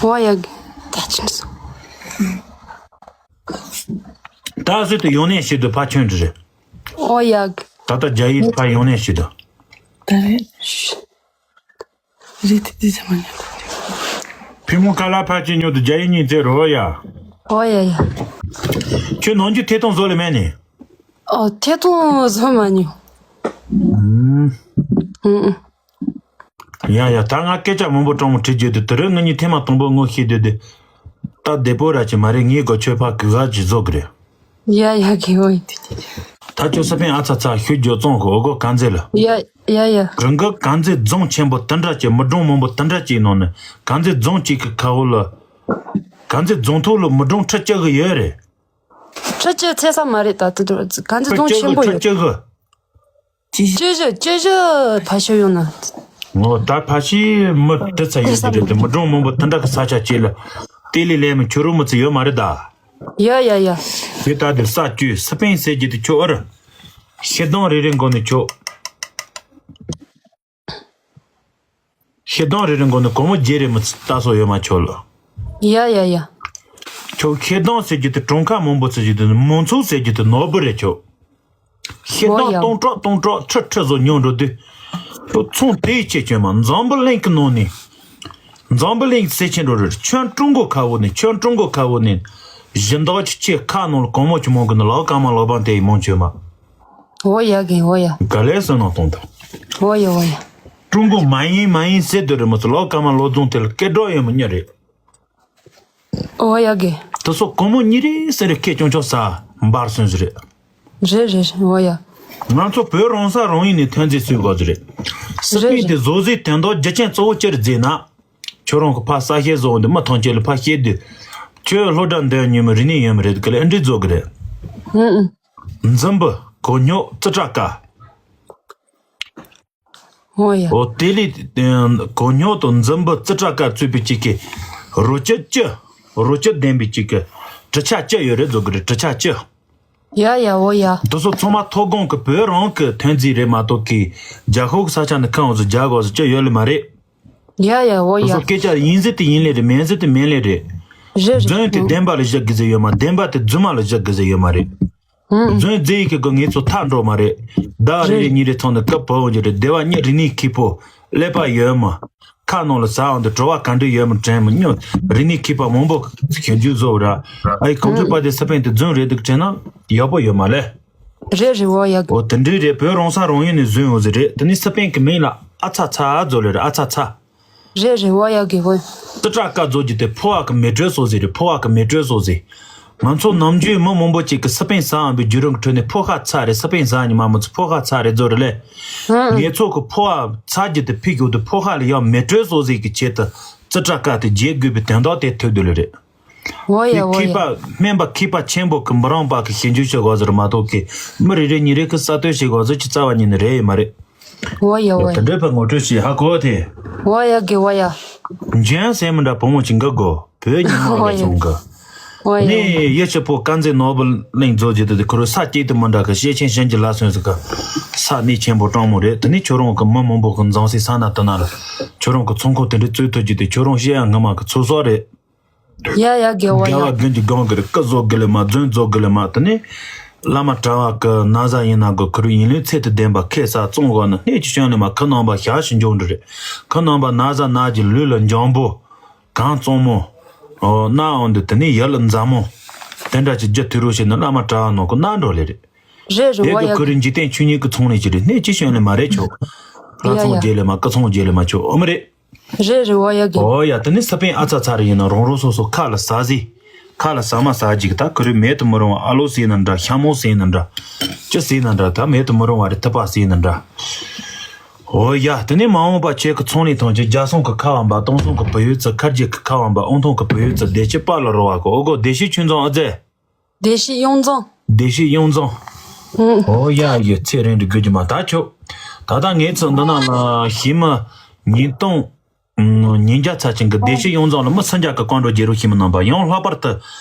ཝ་ཡ། ད་ཆིན་སོ། ད་ཟེར་དུ་ཡོང་ནས་ཞིག་ཏུ་ཕ་ཆོན་ཏུ་རེད། ཝ་ཡ། ད་ལྟ་རྒྱ་ཡིག་ཕ་ཡོང་ནས་ཞིག་ཏུ། ད་རེད། རེད་དེ་དེ་ཚང་མ་ཉོ། ཕི་མོ་ཁ་ལ་ཕ་ཆེ་ཉོ་དུ་རྒྱ་ཡིག་གཉིས་ཙེ་རོ་ཡ། ཝ་ཡ་ཡ། ཁྱོད་ནང་རྒྱུ་ཐེ་ཐོང་བཟོ་ལེ་མེད་ནི། ཨོ་ཐེ་ཐོང་བཟོ་མ་ཉོ། ཨུམ། ཨུམ་ཨུམ། ཡ་ཡ་ད་ང་སྐད་ཆ་མང་པོ་སྤྲང་མོ་དྲི་རྒྱུ་དེ་དེ་རིང་ང་གཉིས་ཐེངས་མ་དང་པོ་ངོ་ཤེས་དུས་དེ། ད་བདེ་པོ་ར་ཅི་མ་རེད། ངའི་སྒོ་ཆོས་ཕ་གི་ག་ཅི་བཟོ་གི་རེད། ཡ་ཡ་གི་འོ་ཡི་དུས་ཀྱི། ད་ཁྱོད་སི་པན་ཨ་ཚ་ཚ་ཤོད་རྒྱུ་བཙོང་གི་འོ་གོ་ག་འཛེ་ལ། ཡ་ཡ་ཡ། རང་གི་ག་འཛེ་རྫོང་ཆེན་པོ་དེ་འདྲ་ཅིག་མི་གྲངས་མང་པོ་དེ་འདྲ་ཅིག་ནང་ནས་ག་འཛེ་རྫོང་གཅིག་གི་ཁ་འོག་ལ། ག་འཛེ་རྫོང་ཐོག་ལ་མི་གྲངས་ཁྲི་གཅིག་གི་ཡོད་རེད། ཁྲི་གཅིག་ཚད་ས་མ་རེད་ད་དེ་དུ་ག་འཛེ་ཁྲི་རྫོང་གཅིག་ཆེན་གི་པོ་ཁྲི་ཡོད། གཅིག་གི། བཅུ་བཞི་བཅུ་བཞི་ཕ་ཤོད་ཡོང་ན། ངོ་ད་ཕ་ཤི་མི་དེ་ཚ་ཡོད་ཀྱི་རེད་དེ་མི་གྲངས་མང་པོ་དེ་འདྲ་གི་ས་ཆ་གཅིག་ལ་ལྟེ་ལི་ལས་མི་ཁྱོད་རོ་མི་ཚེ་ཡོད་མ་རེད་ད། ཡ་ཡ་ཡ། དེ་ལྟ་དེ་ས་བཅུད་སི་པན་ཟེར་གྱི་དེ་ཁྱོད་ཨ་ར། ཤི་གདོང་རེ་རེ་མགོ་ནས་ཁྱོད། ཤི་གདོང་རེ་རེ་མགོ་ནས་གོང་མོ་བརྗེ་རེ་མི་ལྟ་སོགས་ཡོད་མ་ཁྱོད་ལ། ཡ་ཡ་ཡ། ཁྱོད་ཤི་གདོང་ཟེར་གྱི་དེ་གྲོང་ཁ་མང་པོ་ཟེར་གྱི་དེ་མང་ཚོགས་ཟེར་གྱི་དེ་ནོར་བུ་རེད་ཁྱོད། ཤི་གདོང་ཡ། སྟོང་ཕྲག་སྟོང་ཕྲག་ཁྲི་ཁྲི་བཟོ་ཉོ་འགྲོ་དུས། ཁྱོད་ཚོང་དེའི་ཆེད་ཁྱོད་མ་འཛམ་བུ་གླིང་གི་ནང་ནས། འཛམ་བུ་གླིང་གི་སེ་ཆེན་འགྲོ་རེད་ཁྱོད་ཀྲུང་གོ་ཁ་བོ་ནས་ཁྱོད་ཀྲུང་གོ་ཁ་བོ་ནས། བཞི་མདོག་ཅིག་ཁྱེད་ཁ་ནང་ལ་གོང་མོ་ཆུ་མོ་གི་ནི་ལའོ་ཀ་མ་ལོ་བང་དེ་ཡི་མོང་ཆོད་མ། འོ་ཡ་གི་འོ་ཡ། ག་ལས་སོ་ནང་གཏོང་ད། འོ་ཡ་འོ་ཡ། ཀྲུང་གོ་མ་ཡིན་མ་ཡིན་ཟེར་དུ་རེད་མོ་ཚོ་ལའོ་ཀ་མ་ལོ་རྫོང་དེ་ལ་སྐད་སྒྲོག་ཡོད་མོ་ཉོ་རེད། འོ་ཡ་གི། དེ་སོ་གོང་མོ་གཉིས་རེད་ཟེར་རེད་སྐད་ཅུང་ཆོག་ས་འབར་སོན་ཟེར་རེད། རེད་རེད་འོ་ཡ། ང་ཚོ་བོད་རང་ས་རང་ཡིན་ནས་ཐོན་རྫས་སུས་དགོས་ཟེར་རེད། སི་པན་དེ་བཟོ་རྩིས་དོན་དག་རྒྱུ་རྐྱེན་གཙོ་བོ་ཅི་རེད་ཟེར་ན། ཁྱོད་རང་གི་ཕ་ས་ཤེས་བཟོ་འོང་དུས་མི་ཐང་ཆད་ལ་ཕ་ཤེས་དུས། ཁྱོད་སློབ་གྲྭ་འདོན་ཉིན་མོ་རིག་གནས་ཡོད་མི་རེད་གི་ལ་ཨེ་འདྲི་བཟོ་གི་རེད། ཨུ་ཨུ། འཛིན་པ་གོ་ཉོ་ཙི་ཏྲ་ཀ་འོ་ཡ། འོ་དེ་ལས་གོ་ཉོ་དང་འཛིན་པ་ཙི་ཏྲ་ཀ་གཙོས་པའི་གཅིག་གི་རོ་སྐྱི་སྐྱི། རོ་སྐྱི་ལྡན་པའི་གཅིག་གི་གྲི་ཆ་སྐྱི་ཡོད་རེད་བཟོ་གི་རེད་གྲི་ཆ་སྐྱི། ཡ་ཡ་འོ་ཡ། འདི་ཚོ་ཚང་མ་མཐོ་སྒང་གི་བོད་རང་གི་ཐོན་རྫས་རེད་མ་གཏོགས་གི་རྒྱ་ཤོག་གི་ས་ཆ་ནས་ཁང་བཟོ་རྒྱ་གོ་བཟོ་སྐྱི་ཡོད་ལེ་མ་རེད། ཡ་ཡ་འོ་འདི་ཡ། ཚོ་སྐད་ཆ་ཡིན་ཟེར་དེ་ཡིན་ལེ་རེད་མིན་ཟེར་དེ་མིན་ལེ་རེད། རེད་རེད། རྫུན་དེ་བདེན་པ་ལ་བཞག་གི་ཟེར་ཡོད་མ་བདེན་པ་དེ་རྫུན་མ་ལ་བཞག་གི་ཟེར་ཡོད་མ་རེད། ཨུ། རྫུན་རྫས་ཡི་གེ་གི་ངེད་ཚོ་ཐག་འགྲོ་མ་རེད། ཟླ་རེ་རེ་གཉིས་རེ་ཚང་ནས་སྐབས་བབ་འོང་རྒྱུ་རེད་སྡེ་བ་གཉིས་རིག་གནས་མཁས་པོ་ཀླད་པ་ཡོད་མ། ཁ་ནང་ལ་ཟ་འོང་དུས་བྲོ་བ་ག་འདྲ་ཡོད་མ་དྲན་མི་སྙོམས་རིག་གནས་མཁས་པ་མང་པོ་ཞིབ་འཇུག་བཟོ་ར། ཨའི་གོང་ཚོད་པ་དེ་སི་པན་དེ་རྫུན་རེད་འདུག་དྲན་ན་ཡག་པོ་ཡོད་མ་ལེ། རེད་རེད་འོ་ཡ་གི། འོ་དེ་འདྲའི་རེད་བོད་རང་ས་རང་ཡུལ་ནས་བཟོས་འོང་ཟེར་རེད་དེ་ནས་སི་པན་གི་མིང་ལ་ཨ་ཚ་ཚ་བཟོ་ལེ་རེད་ཨ་ཚ་ཚ། རེད་རེད་འོ་ཡ་གི་འོ། ཙི་ཏྲ་ཀ་རྫོགས་ཀྱི་དེ་ཕོ་བ་གི་མེ་དྲོད་སོགས་ཟེར་རེད་ཕོ་བ་གི་མེ་དྲོད་སོགས་ཟེར། ང་ཚོ་ནམ་རྒྱུན་མི་མང་པོ་ཅིག་གི་སི་པན་ཟ་འམ་པའི་བརྒྱུད་རིམ་གི་ཁྲོད་ནས་ཕོ་ཁ་ཚ་རེད་སི་པན་ཟ་ཉི་མ་མི་ཚོ་ཕོ་ཁ་ཚ་རེད་རྫོགས་རེད་ལེ། ངེད་ཚོ་གི་ཕོ་བ་ཚ་རྒྱུ་དེ་ཕི་གྱོག་དེ་ཕོ་ཁ་ལ་ཡང་མེ་དྲོད་སོགས་ཟེར་གི་ཆེད་དུ་ཙི་ཏྲ་ཀ་དེ་རྒྱས་དགོས་པའི་དོན་དག་དེ་ཐུག་འདུག་ལེ་རེད། འོ་ཡ་འོ་ཡ། མཁས་པ་སྨན་པ་མཁས་པ་ཆེན་པོ་གི་མི་རང་པ་གི་ཞིབ་འཇུག་བྱེད་དགོས་ཟེར་མ་གཏོགས་གི་མི་རེ་རེ་གཉིས་རེ་གི་གསར་གཏོད་བྱེད་དགོས་ཟེར་གྱི་རྩ་བ་ཉིད་ནས་རེད་ཡོད་མ་རེད། འོ་ཡ་འོ་ཡ། དེ་འདྲའི་བར་ངོ་སྤྲོད་བྱེད་ཧ་གོ་དེ། འོ་ཡ་གི་འོ་ཡ། འཇོན་སེམས་མི་འདྲ་བུ་མོ་ཅིག་འགའ་གོ་བོད་ཉི་མ་འོ་ལ་ཡ། སོང་གི་འོ་ཡ། ནས་ཡེ་ཆེ་པོ་དཀར་མཛེས་ནོར་བུ་གླིང་རྫོགས་རྗེས་དེ་ཁོ་རོ་ས་སྐྱེས་དུ་མི་འདྲ་གི་ཤེས་ཆེན་ཤན་གྱི་ལ་སོན་ཟིག་གི་ས་གནས་ཆེན་པོ་སྤྲང་མོ་རེད་དེ་ནས་ཁྱོད་རང་གི་མི་མང་པོ་གི་འཛམ་སའི་ས་ན་དུ་ན་ལ་ཁྱོད་རང་གི་ཚོང་ཁང་དེ་འདྲའི་བཙོས་ཐུབ་རྒྱུ་དེ་ཁྱོད་རང་བཤད་ཡ་ངི་མ་གི་ཚོད་སོག་རེད། ཡ་ཡ་དགེ་བ་ཡ། དགེ་བ་དགེ་འདི་སྒང་གི་རེད་སྐུ་བཟོ་དགེ་ལེ་མ་རྫུན་བཟོ་དགེ་ལེ་མ་དེ་ནས་བླ་མ་གྲྭ་བ་གི་ན་བཟའ་ཡིན་ན་གི་ཁུ་རུ་ཡིན་ལུས་ཚེ་དུ་ལྡན་པ་ཁེ་ས་བཙོང་བ་ནི་སྣེ་གཅིག་བྱོན་ལེ་མ་ཁུ་ནང་པ་ཞག་ཞིག་འཇོག་འདྲི་རེད། ཁུ་ནང་པ་ན་བཟའ་ན་གི་ལུས་ལ་འཇམ་པོ་གང་བཙོང་མོ། ཨོ་ན་འོང་འདི་དེ་ནས་ཡར་ལ་མཛའ་མོ། དེ་འདྲ་ཅིག་རྒྱུ་དུས་རུ་ཞིག་ནི་བླ་མ་གྲྭ་བ་ནང་གི་ན་འགྲོ་ལེ་རེད། རེད་རེད་དེ་བ་གི་ཡ། ཁུ་རུ་འཇིག་རྟེན་ཆོས་ཉིད་ཀྱི་ཚོང་ལས་ཅི་རེད་སྣེ་གཅིག་བྱོན་ལེ་མ་རེད་ཆོག་ལྷ་ཡ་ཚོང་ཡ། རྒྱས་ལེ་མ་སྐུ་ཚོང་རྒྱས་ལེ་མ་ཆོག་ཨོ་མི་རེད། རེད་རེད་འོ་ཡ་གི། ཨོ་ཡ་དེ་ནི་སི་པན་ཨ་ཚ་ཚ་རེ་ཡིན་ན་རང་རང་སོ་སོ་ཁ་ལ་ཟ་ཟི། ཁ་ལ་ཟ་མ་ཟ་ཅིག་ད་ཁུ་རུ་མེད་དུ་མི་རུང་བ་ཨ་ལོ་ཟེར་ན་འདྲ་ཤ་མོ་ཟེར་ན་འདྲ། ཅི་ཟེར་ན་འདྲ་ད་མེད་དུ་མི་རུང་བ་རེ་ཐུབ་པ་ཟེར་ན་འདྲ། ཨོ་ཡ་དེ་ནི་མ་འོངས་པ་ཁྱེད་ཀྱི་ཚོང་ལས་ཐོན་ཆེད་རྒྱ་སོང་གི་ཁ་བ་འབའ་སྟོང་སོང་གི་བུ་ཡོད་ཚུ་ཁར་རྒྱུད་ཀྱི་ཁ་བ་འབའ་ཨོང་ཐོང་གི་བུ་ཡོད་ཚུ་བདེ་སྐྱིད་པ་ལ་རོ་བ་གོ་ཨོ་གོ་བདེ་སྐྱིད་ཆུན་ཚང་ཨ་ཙེ། བདེ་སྐྱིད་གཡུང་རྫོང་། བདེ་སྐྱིད་གཡུང་རྫོང་། ཨོ་ཡ་ཡི་ཚེ་རིང་དུ་དགོས་ཀྱི་མ་ད་ཆོག་ད་ལྟ་ངེད་ཚོ་འདི་ནང་ལ་ཤི་མི་ཉིས་སྟོང་ཉིས་བརྒྱ་ཚ་ཅན་གྱི་བདེ་སྐྱིད་གཡུང་རྫོང་ལ་མི་སུམ་བརྒྱ་གི་བཀའ་འགྲོ་རྒྱལ་རུ་ཤི་མི་རྣམ་པ་ཡང་ལྷག་པར་དུ་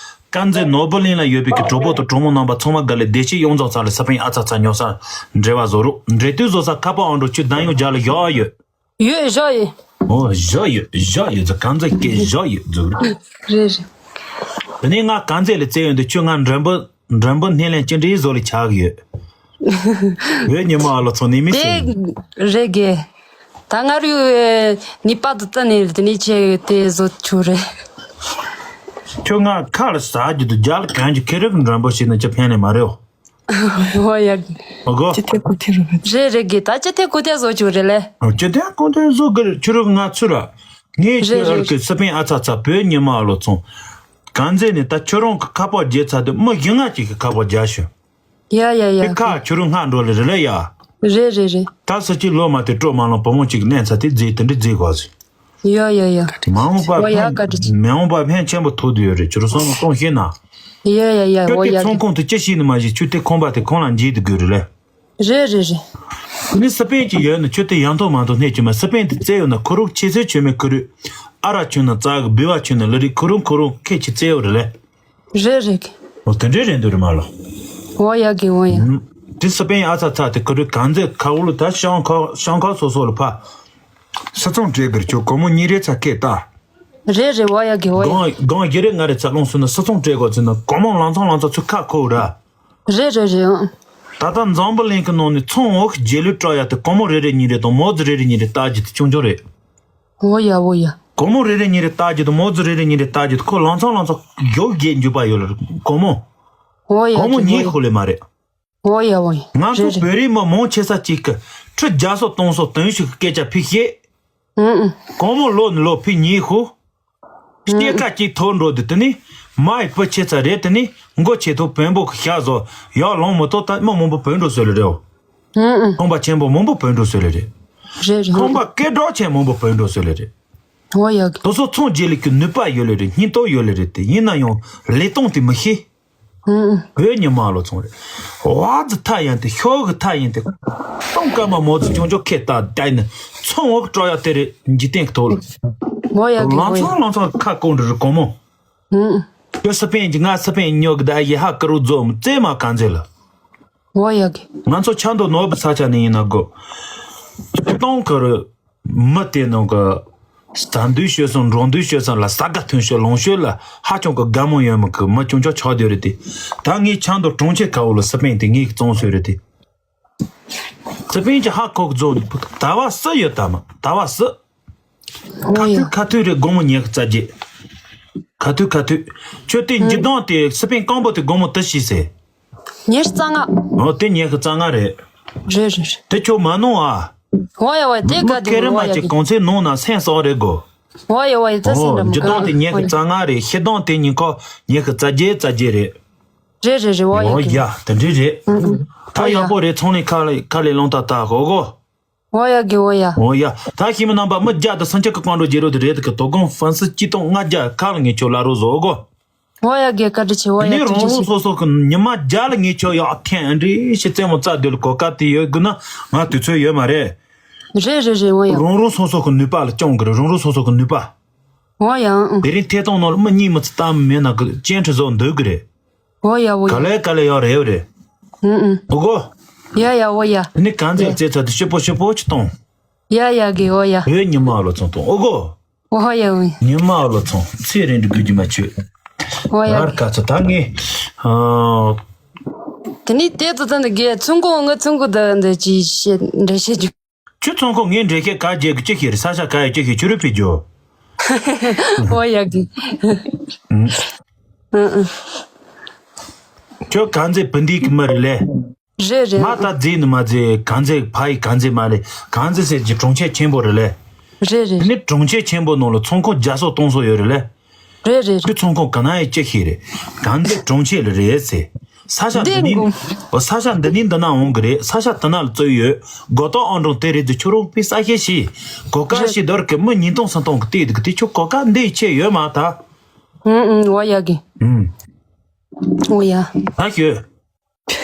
དཀར་མཛེས་ནོར་བུ་གླིང་ལ་ཡོད་པའི་གི་གྲོགས་པོ་དང་གྲོགས་མོ་རྣམ་པ་ཚང་མ་དགའ་ལས་བདེ་སྐྱིད་གཡུང་རྫོང་ཚ་ལ་ས་པིན་ཨ་ཚ་ཚ་ཉོ་ས་འབྲེལ་བ་བཟོ་རོགས་འབྲེལ་དུས་བཟོ་ས་ཁ་པར་ཨང་གྲངས་ཁྱོད་བདམས་ཡོང་རྒྱ་ལ་ཡོད་ཨ་ཡོད། ཡོད་བཞག་ཡོད། ཨོ་བཞག་ཡོད་བཞག་ཡོད་ཟེར་གང་ཟེར་སྐད་བཞག་ཡོད་ཟེར། རེད་རེད། དེ་ནས་ང་གང་ཟེར་ལ་བཙལ་ཡོང་དུས་ཁྱོད་ང་མགྲོན་པོ་མགྲོན་པོ་སྣེ་ལེན་ཅི་འདྲའི་བཟོ་ལ་ཆགས་ཡོད། བོད་ཉི་མ་ཨ་ལོ་ཚོ་ནི་མི་དེ་སྲིད། རེད་གི། ད་ང་རུ་ནི་པ་དུ་ཙ་ནས་དེ་ནས་ཆེ་དེ་བཟོ་ཆུ་རེད། ཁྱོད་ང་ཁ་ལ་ཟ་རྒྱུ་དུ་རྒྱ་ལ་གང་གི་ཁེ་རིག་མགྲོན་པོ་ཞིག་ནི་ཅི་ཕན་ནི་མ་རེད། ཨོ་ཡ། ཨོ་གོ། ཅི་ཐད་ཀུ་ཐེ་རུ་རེད། རེད་རེད་གི་ད་ཅི་ཐད་ཀུ་ཐེ་བཟོ་ཆུ་རེད་ལེ། ཨོ་ཅི་ཐད་ཀུ་ཐེ་བཟོ་གི་རེད་ཆུ་རུ་ང་ཚུ་ར། ངས་ཁྱོད་ཨར་གི་སི་པན་ཨ་ཚ་ཚ་བོད་ཉི་མ་ཨ་ལོ་ཚོང་། གང་ཟེར་ནས་ད་ཁྱོད་རང་གི་ཁ་པར་རྒྱལ་ཚ་དུ་མི་བཞི་ལྔ་ཅིག་གི་ཁ་པར་རྒྱག་ཤོད། ཡ་ཡ་ཡ། དེ་ཁ་ཁྱོད་རང་སྔ་འགྲོ་ལེ་རེད་ལེ་ཡ། རེད་རེད་རེད། ད་ས་གཅིག་ལོ་མ་དེ་སྤྲོ་མ་ལོང་བུ་མོ་གཅིག་གནས་ཚ་དེ་རྫས་དེ་འདྲི་རྫས་གོ་ཟིན། ཡ་ཡ་ཡ། མ་འོངས་པ་ཨོ་ཡ་ཕན་བཀའ་དྲིན་ཆེ། མ་འོངས་པ་ཕན་ཆེན་པོ་ཐོགས་དུ་ཡོད་རེད། ཁྱོད་རང་བསམ་བློ་གཏོང་ཤེས་ན། ཡ་ཡ་ཡ། ཁྱོད་ཨོ་དེ་ཡ་ཚོང་ཁང་དུ་ཅི་ཤེས་ནི་མ་ཤེས། ཁྱོད་དེ་ཁང་པ་དེ་ཁོང་ལ་འཇིག་དུ་དགོས་རེད་ལེ། རེད་རེད་རེད། ནི་སི་པན་གྱི་ཡོད་ནི་ཁྱོད་དེ་ཡང་ཐོག་མ་ཐོག་སྣེ་ཁྱོད་མ་སི་པན་དེ་བཙལ་ཡོད་ན་ཁོ་རང་ཆེ་ཚེ་ཆོས་མེད་ཁོ་རུ། ཨ་ར་ཁྱོད་ན་ཙག་གི་བི་བ་ཁྱོད་ན་ལ་རི་ཁོ་རང་ཁོ་རང་ཁེ་ཆེ་བཙལ་ཡོད་རེད་ལེ། རེད་རེད། ཨོ་དེ་འདྲའི་རེད་འདུག་རེད་མ་ལོ། ཨོ་ཡ་གི་ཨོ་ཡ། དེ་སི་པན་ཨ་ཚ་ཚ་དེ་ཁོ་རུ་གང་ཚེ་ཁ་འུ་ལུ་ད་ཤང་ཁ་ཤང་ཁ་སོ་སོ་ལ་ཕ། ས་ཚོང་སྤྲད་གིར་ཁྱོད་སྒོར་མོ་གཉིས་རེ་ཚ་ཁེ་ལྟ། རེད་རེད་ཨོ་ཡ་གི་ཨོ་ཡ། སྒང་སྒང་བཞི་རེ་ལྔ་རེ་ཚ་ལོངས་སུ་ན་ས་ཚོང་སྤྲད་དགོས་ཚེ་ན་སྒོར་མོ་ལང་ཚང་ལང་ཚང་ཚུར་ཁ་ཁོ་ར། རེད་རེད་རེད་ཨང་། ད་ལྟ་འཛམ་བུ་གླིང་གི་ནང་ནས་ཚོང་འོག་རྗེས་ལུས་སྤྲོ་ཡ་དེ་སྒོར་མོ་རེ་རེ་གཉིས་རེ་དང་མོ་ཙི་རེ་རེ་གཉིས་རེ་ལྟ་རྒྱུ་དེ་ཆུང་ཆུང་རེད། འོ་ཡ་འོ་ཡ། སྒོར་མོ་རེ་རེ་གཉིས་རེ་ལྟ་རྒྱུ་དང་མོ་ཙི་རེ་རེ་གཉིས་རེ་ལྟ་རྒྱུ་དེ་ཁོ་ལང་ཚང་ལང་ཚང་མགྱོགས་རྒྱས་འཇུག་པ་ཡོད་ལ་སྒོར་མོ། འོ་ཡ་སྒོར་མོ་གི་གཉིས་འོ་ཡ། ཁོ་ལས་མ་རེད། འོ་ཡ་འོ་ཡ། ང་ཚོ་རེད་རེད། བོད་རིགས་མི་མང་ཆེ་ས་གཅིག་གི་ཁྲི་བརྒྱ་སོ་སྟོང་སོ་དུང་ཞིག་གི་སྐད་ཆ་ཕི་ཤེས། ཨང་ཨང་། སྒོར་མོ་ལོ་ནས་ལོ་ཕི་གཉིས་ཤོག་ཨང་། སྐྱེས་ཀ་གཅིག་ཐོར་འགྲོ་དུས་དེ་ནི་མ་ཡི་བུ་ཆེ་ཚ་རེད། དེ་ནི་མགོ་ཆེ་ཐོག་བོན་པོ་གི་ཤ་བཟོ་ཡག་ལོང་མི་ཐོག་ད་མི་མང་པོ་བོན་འགྲོ་སྲོལ་ལ་རེད། ཨང་ཨང་། ཁང་པ་ཆེན་པོ་མང་པོ་བོན་འགྲོ་སྲོལ་ལ་རེད། རེད་རེད། ཁང་པ་སྐད་གྲགས་ཆེན་མང་པོ་བོན་འགྲོ་སྲོལ་ལ་རེད། འོ་ཡ་གི། དེ་ཚོ་ཚོང་རྗེས་ལུས་ཀྱི་ནུས་པ་ཡོད་ལེ་རེད། སྙིང་སྟོབས་ཡོད་ལེ་རེད། དེ་ཡིན་ན་ཡང་ལས་སྟངས་དེ་མི་ཤེས། ཨང་ཨང་། བོད་ཉི་མ་ལོ་ཚོང་རེད། བ་ཛི་ཐ་ཡན་དེ་ཤོག་གི་ཐ་ཡན་དེ། སྟོང་སྐར་མ་མོ་ཙི་ཅུང་ཅུང་ཁེ་ཏ་བསྡད་ནི་ཚོང་འོག་སྤྲོ་ཡ་དེ་རེད། འཇིག་རྟེན་གི་ཐོག་ལ། འོ་ཡ་གི་ལང་ཚང་ལང་ཚང་ཁ་སྐོང་འདྲི་རུ་གོ་མོ། ཨང་ཨང་། ཁྱོད་སི་པན་གྱི་ང་སི་པན་ཉོ་གི་ད་ཡི་ཧ་ཀི་རུ་རྫོ་མོ་བཙས་མ་གང་ཚེ་ལ། འོ་ཡ་གི། ང་ཚོ་ཆ་མདོ་ནོར་བུ་ས་ཆ་ནས་ཡིན་ན་དགོ་ཁྱོད་སྟོང་ཀི་རུ། མི་དེ་ནང་གི་ཟ་འདུས་ཤོད་སོང་འགྲོ་འདུས་ཤོད་སོང་ལ་ཟ་དགའ་ཐོན་ཤོད་ལོངས་ཤོད་ལ་ཧ་ཅང་གི་དགའ་མོ་ཡོད་མི་གི་མི་ཅུང་ཅག་ཆགས་སྡོད་རེད་དེ། ད་ངས་ཆང་དུ་གྲོང་ཁྱེར་ཁ་འོག་ལ་སི་པན་དེ་ངས་གཙང་སོས་རེད་དེ། སི་པན་གྱི་ཧ་ཁོག་རྫོགས་ནས་ད་བ་སི་ཡོད་ད་མ་ད་བ་སི། ཁ་ཐུག་ཁ་ཐུག་རེད་སྒོར་མོ་ཉི་ཤུ་རྩ་བརྒྱད། ཁ་ཐུག་ཁ་ཐུག་ཁྱོད་དེ་འཇིག་སྡང་དེ་སི་པན་སྐམ་པོ་དེ་སྒོར་མོ་དུ་ཤི་ཟེར། ཉི་ཤུ་རྩ་ལྔ། ཨོ་དེ་ཉི་ཤུ་རྩ་ལྔ་རེད། རེད་རེད་རེད། དེ་ཁྱོད་མ་ནོར་ཨ། ཝ་ཡ་ཝ་དེ་ག་དེ་སྐེ་རིམ་མ་ཅིག་གོང་ཚད་ནོར་ན་སེམས་སོག་རེད་གོ། ཝ་ཡ་ཝ་ཡ་ཙ་སེ་འདྲ་མོ་འཇུ་དང་དེ་ཉི་ཤུ་རྩ་ལྔ་རེད། ཤི་དང་དེ་ཉིན་ཁོ་ཉི་ཤུ་རྩ་བརྒྱད་རྩ་བརྒྱད་རེད། རེད་རེད་རེད། ཝ་ཡ་ཝ་ཡ་དེ་འདྲ་རེད། ད་ཡག་པོ་རེད། ཚོང་ལས་ཁ་ལས་ཁ་ལས་ལོང་ད་ད་གོ་གོ། ཝ་ཡ་གི་ཝ་ཡ། ཝ་ཡ། ད་ཤི་མི་རྣམ་པ་མི་བརྒྱ་དང་སུམ་ཅུ་གི་སྤང་རོ་རྒྱལ་རོ་དེ་རེད་གི་དོ་དགོང་ཧྥན་སི་སྐྱིད་སྟོང་ལྔ་བརྒྱ་ཁ་ལ་ངེད་ཆོ་ལ་རོ་བཟོ་གོ། ཝ་ཡ་གི་བཀའ་དྲིན་ཆེ། ཝ་ཡ་དེ་ནས་རང་རང་སོ་སོ་གི་ཉི་མ་བརྒྱ་ལ་ངེད་ཆོ་ཡག་ཐེན་འདྲི་ཞེ་རྩེད་མོ་རྩ་སྡོད་ལ་གོ་སྐབས་དེ་ཡོད་དགོས་ན་ང་དུས་ཚོད་ཡོད་མ་རེད། རེད་རེད་རེད། ཝ་ཡ། རང་རང་སོ་སོ་གི་ནུས་པ་ལ་སྐྱོང་གི་རེད། རང་རང་སོ་སོ་གི་ནུས་པ། ཝ་ཡ་ཨང་། དེ་རིང་ཐད་གཏོང་ནང་ལ་མི་གཉིས་མི་ཚེ་གཏམ་མེད་ན་གི་ཅན་ཁྲི་བཟོ་འདོད་གི་རེད། ཝ་ཡ་ཝ་ག་ཡ། ལེ་ག་ལེ་ཡག་རེད་རེད། ཨང་ཨང་། ཨོ་གོ། ཡ་ཡ་ཝ་ཡ། དེ་ནས་གང་ཚེ་རྩེ་ཚ་དེ་ཤི་པོ་ཤི་པོ་ཅི་གཏོང་། ཡ་ཡ་གི་ཝ་ཡ། ཡོད་ཉི་མ་ལོ་ཚོང་གཏོང་ཨོ་གོ། ཝ་ཡ་ཝ་ཡ། ཉི་མ་ལོ་ཚོང་ཚེ་རིང་འདྲི་དགོས་ཀྱི་མ་བྱོས། ཝ་ཡ་ཡར་གི། ག་ཚོད་ད་ངས། ཨ། དེ་ནས་དེ་ཚོ་ཚོ་འདི་གས་ཚོང་ཁང་ང་ཚོང་ཁང་འདི་འདི་ཅི་བཤད་འདྲ་བཤད་རྒྱུ། ཁྱོད་ཚོང་ཁང་ངས་འགྲེལ་བཤད་ག་རྒྱག་གི་ཅི་ཤེས་རེད། ས་ཆ་ག་ཡི་ཅི་ཤེས་ཁྱོད་རུ་ཕེབས་རྒྱུ། ཝ་ཡ་གི། ཨང་ཨང་། ཁྱོད་གང་ཚེ་བུ་འདི་གི་མི་རེད་ལེ། རེད་རེད། ང་ད་རྫིག་ནི་མ་རྫིག་གང་ཚེ་ཕ་ཡི་གང་ཚེ་མ་ལེ་གང་ཚེ་ཟེར་གྱི་གྲོང་ཁྱེར་ཆེན་པོ་རེད་ལེ། རེད་རེད། དེ་ནི་གྲོང་ཁྱེར་ཆེན་པོ་ནང་ལ་ཚོང་ཁང་བརྒྱ་སོ་སྟོང་སོ་ཡོད་རེད་ལེ། རེད་རེད། ཁྱོད་ཚོང་ཁང་ག་ན་ཡི་ཅི་ཤེས་རེད། གང་ཚེ་གྲོང་ཁྱེར་ལ་རེད་ཟེར། ས་ཆ་འདི་ནི། ཨོ་ས་ཆ་འདི་ནི་འདི་ན་འོང་གི་རེད། ས་ཆ་འདི་ན་ལ་བཙུགས་ཡོད། སྒོ་ཏོག་ཨང་གྲངས་དེ་རེད་དེ་ཁྱོད་རང་པི་ས་ཤེ་ཤི། གོ་ཀ་ཤི་དོར་གི་མི་ཉིས་སྟོང་སུམ་སྟོང་གི་བལྟས་འདུག་གི་དེ་ཁྱོད་གོ་ཀ་འདི་ཡི་ཆེད་ཡོད་མ་ད། ཨུང་ཨུང་། ཝ་ཡ་གི། ཨུང་། ཝ་ཡ། ད་ཤོད།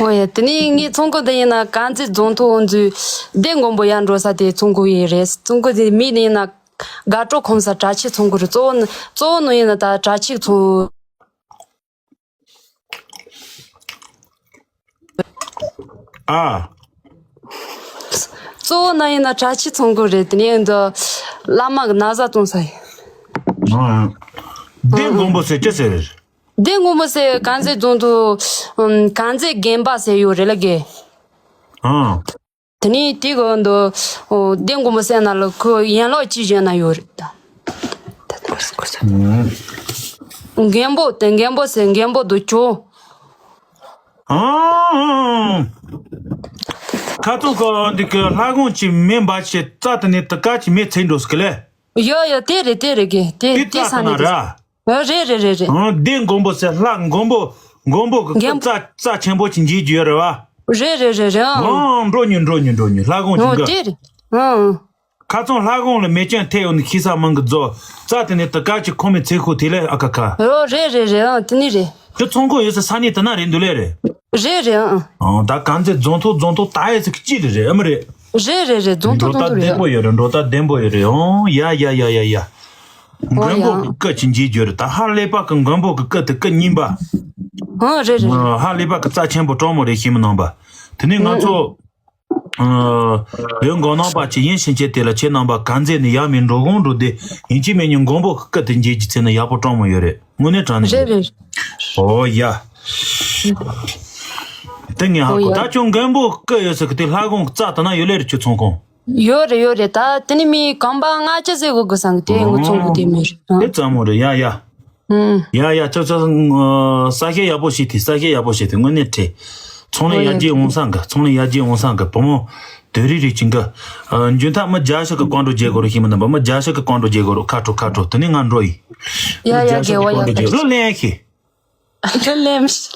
ཝ་ཡ། དེ་ནས་ངའི་ཚོང་ཁང་དེ་ཡིན་ན་དཀར་མཛེས་རྫོང་ཐོག་འོང་དུས་སྡེ་མགོན་པོ་ཡར་འགྲོ་ས་དེ་ཚོང་ཁང་ཡིན་རེད། ཚོང་ཁང་དེ་མིང་ནི་ཡིན་ན་དགའ་སྤྲོ་ཁོམ་ས་དྲ་ཕྱུགས་ཚོང་ཁང་རེད། གཙོ་བོ་ནི་གཙོ་བོ་ནི་ཡིན་ན་ད་དྲ་ཕྱུགས་ཚོང་། ཨ། གཙོ་བོ་ནི་ཡིན་ན་དྲ་ཕྱུགས་ཚོང་ཁང་རེད། དེ་ནས་འདི་བླ་མ་གི་ན་བཟའ་བཙོང་ས་ཡིན། ཨ། སྡེ་མགོན་པོ་ཟེར་ཅི་ཟེར། སྡེ་མགོན་པོ་ཟེར་དཀར་མཛེས་རྫོང་དུ་ཨམ་དཀར་མཛེས་དགོན་པ་ཟེར་ཡོད་རེད་ལ་གི། ཨ། དེ་ནས་དེ་གི་འདི་ཨོ་སྡེ་མགོན་པོ་ཟེར་ན་ལ་ཁོ་ཡན་ལག་ཅི་བཞག་ན་ཡོད་རེད་ད། མགོན་པོ་དེ་མགོན་པོ་ཟེར་མགོན་པོ་དུ་ཅོ། ཨང་། ཁ་ཚོན་ཁོ་འདི་གི་ལྷ་ཁང་གི་མེ་འབར་ཆེ་རྩ་དེ་ནས་དུ་ཀ་གི་མེ་ཚེ་འགྲོ་སྐི་ལེ། ཡོ་ཡོ་དེ་རེད་དེ་རེད་གི་དེ་དེ་དེ་ས་ས་ན་ནས་རེད། རེད། ཨ་རེད་རེད་རེད་རེད། ཨང་། སྡེ་མགོན་པོ་ཟེར་ལྷ་མགོན་པོ་ མགོན་པོ་གི་སྐུ་རྒན་རྩ་རྩ་ཆེན་པོ་ཅིག་མཇལ་རྒྱུ་ཡོད་རེད་བ། རེད་རེད་རེད་རེད་ཨང་། ཨང་། འགྲོ་མྱོང་འགྲོ་མྱོང་འགྲོ་མྱོང་། ལྷ་ཁང་ཅིག་ཨང་འགའ། དེ་རེད་ཨང་། ཁ་ཚང་ལྷ་ཁང་ལ་མེ་སྐྱོན་ཐེབས་ཡོང་ནས་ཤི་ས་མང་གི་རྫོགས། རྩ་དེ་ནས་དུ་ཀ་ཅིག་ཁོ་མི་ཚེ་ཁུ་དེ་ལས་ཨ་ཁ་ཁ། ཨོ་རེད་རེད་རེད་ཨང་། དེ་ནི་རེད། དེ་ཚོང་ཁང་ཡོད་ས་ས་གནས་དེ་ན་རེད་འདུག་ལེ་རེད། རེད་རེད་ཨང་། ཨང་། ད་གང་ཚེ་རྫོང་ཐོག་རྫོང་ཐོག་ད་ཡོད་ས་གི་ཅི་རེད་རེད་ཨ་མ་རེད། རེད་རེད་རེད། རྫོང་ཐོག་འགྲོ་རྫོང་སྟངས་ཐོག་རེད་བདེན་པོ་ཨང་། ཡོད་རེད། འགྲོ་སྟངས་བདེན་པོ་ཡོད་རེད། ཨང་། ཡ་ཡ་ཡ་ཡ་ཡ། ཨོ་མགོན་པོ་ཡ། གི་སྐུ་ཅིག་མཇལ་རྒྱུ་རེད། ད་ཧ་ལས་པ་གི་མགོན་པོ་གི་སྐུ་དེ་སྐུ་རྙིང་པ། ཨང་། རེད་རེད་རེད། ཧ་ལས་པ་གི་རྩ་ཆེན་པོ་སྤྲང་མོ་རེད་ཤེས་མི་ནང་པ། དེ་ནས་ང་ཚོ། ཨང་། བོད་མགོ་ནག་པ་ཅིག་ཡིན་ཕྱིན་ཆད་དེ་ལ་ཁྱེད་རྣམ་པ་གང་མཛད་ནས་ཡར་མི་འགྲོ་གོང་འགྲོ་དེ་ཡིན་གཅིག་མིན་གཉིས་མགོན་པོ་གི་སྐུ་དེ་མཇལ་རྒྱུ་བྱས་ན་ཡག་པོ་སྤྲང་མོ་ཡོད་རེད། དངོས་གནས་དྲང་གནས་རེད་རེད། ཨོ་ཡ། དེ་ངས་ཧ་ཨོ་གོ་ཡ། ད་ཁྱོད་མགོན་པོ་སྐུ་ཡོད་ས་གི་དེ་ལྷ་ཁང་གི་རྩ་དེ་ན་ཡོད་ལེ་རེད། ཁྱོད་ཚོང་ཁང་། ཡོད་རེད་ཡོད་རེད། ད་དེ་ནི་མི་གང་པ་ལྔ་བཅུ་ཟེར་གོ་གི་སང་གི་དེ་ངོ་ཚོང་གི་དེ་མི་རེད་ཨང་། དེ་ཙམ་མོ་རེད། ཡ་ཡ། ཨང་། ཡ་ཡ། ཅག་ཅག་ས་ཤེས་ཡག་པོ་བྱེད་དེ། ས་ཤེས་ཡག་པོ་བྱེད་དེ། དངོས་གནས་དྲེ། ཚོང་ལས་ཡར་རྒྱས་འོང་སང་གི་ཚོང་ལས་ཡར་རྒྱས་འོང་སང་གི་བུ་མོ་དོ་རི་རི་ཅིང་གི། འཇུན་ཐག་མི་རྒྱ་ཤི་གི་ཀོང་འགྲོ་རྒྱལ་གོ་རུ་ཤེས་མི་ནམ་པ། མི་རྒྱ་ཤི་གི་ཀོང་འགྲོ་རྒྱལ་གོ་རུ་ཁ་དྲོ་ཁ་དྲོ། དེ་ནི་ང་འགྲོ་ཡིན། ཡ་ཡ། རྒྱལ་བ་ཡ། ལོ་ལེན་ཤི། ལོ་ལེན་ཤི།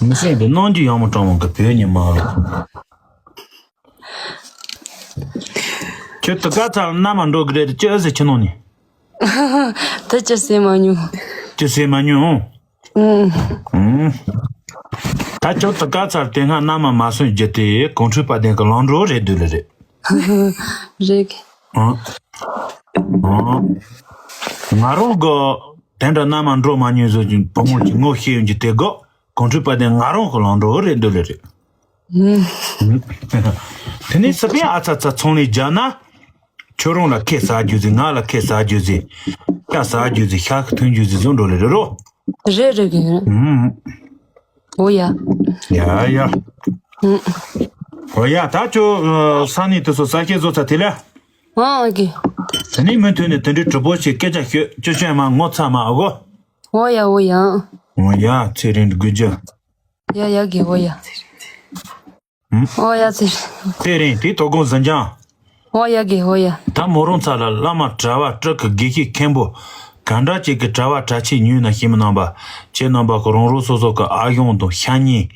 མི་སེམས་དེ་གནང་རྒྱུ་ཡག་མོ་སྤྲང་མོ་གི་བོད་ཉི་མ་ལོ། ཁྱོད་དུ་ག་ཚར་མནའ་མ་འགྲོ་གི་རེད། ཅི་ཨ་ཟེར་ཁྱི་ནང་ནས། ད་ཅི་ཟེར་མ་མྱོང་། ཅི་ཟེར་མ་མྱོང་། ཨུམ། ཨུམ། ད་ཁྱོད་དུ་ག་ཚར་དེ་སྔ་མནའ་མ་མ་སོན་རྒྱུ་དེ་གོང་ཁྲོས་པ་དན་གི་ལང་འགྲོ་རེད་འདུག་ལེ་རེད། རེད། ཨང་། ཨང་། ང་རང་གི་དེ་འདྲ་མནའ་མ་འགྲོ་མ་མྱོང་བཟོ་ཅིག་བུ་མོ་ཅིག་ངོ་ཤེས་ཡོང་རྒྱུ་དེ་གི་གོང་ཁྲོས་པ་དན་ང་རང་གི་ལང་འགྲོ་རེད་འདུག་ལེ་རེད། དེ་ནས་སི་པན་ཨ་ཚ་ཚ་ཚོང་ལས་རྒྱག་ན། ཁྱོད་རང་ལ་ཁེ་ཟ་རྒྱུ་ཟིག་ང་ལ་ཁེ་ཟ་རྒྱུ་ཟིག་ཤ་ཟ་རྒྱུ་ཟིག་ཤ་ཁ་ཐོན་རྒྱུ་ཟིག་བཟོ་འགྲོ་ལེ་རེད་རོ། རེད་རེད་གི། ཨོ་ཡ། ཡ་ཡ། ཨོ་ཡ། ད་ཁྱོད་ས་གནས་དེ་ཚོ་ས་སྐྱེས་བཟོ་ཚ་དེ་ལ། ཨང་གི། དེ་ནས་མུ་མཐུད་ནས་དེ་འདྲའི་གྲུ་པོ་ཞིག་སྐད་ཆ་ཤོད། ཅོ་ཅོ་མ་ངོ་ཚ་མ་ཨོ་གོ། ཨོ་ཡ་ཨོ་ཡ། ཨོ་ཡ། ཚེ་རིང་དགུ་རྒྱུ། ཡ་ཡ་གི་ཨོ་ཡ། ཨོ་ཡ་ཚེ་རིང་། ཚེ་རིང་དེ་དོ་དགོང་ཟིན་ཅང་། ཨོ་ཡ་གི་ཨོ་ཡ། ད་མོ་རང་ཚ་ལ་བླ་མ་གྲྭ་བ་སྤྲུལ་སྐུ་དགེ་བཤེས་མཁན་པོ་ག་འདྲ་ཅིག་གི་གྲྭ་བ་གྲྭ་ཆས་ཉོས་ན་ཤེས་མི་ནང་པ། ཁྱེད་རྣམ་པ་གི་རང་རང་སོ་སོ་གི་ཨ་གཞུང་དང་ཤ་ཉེ།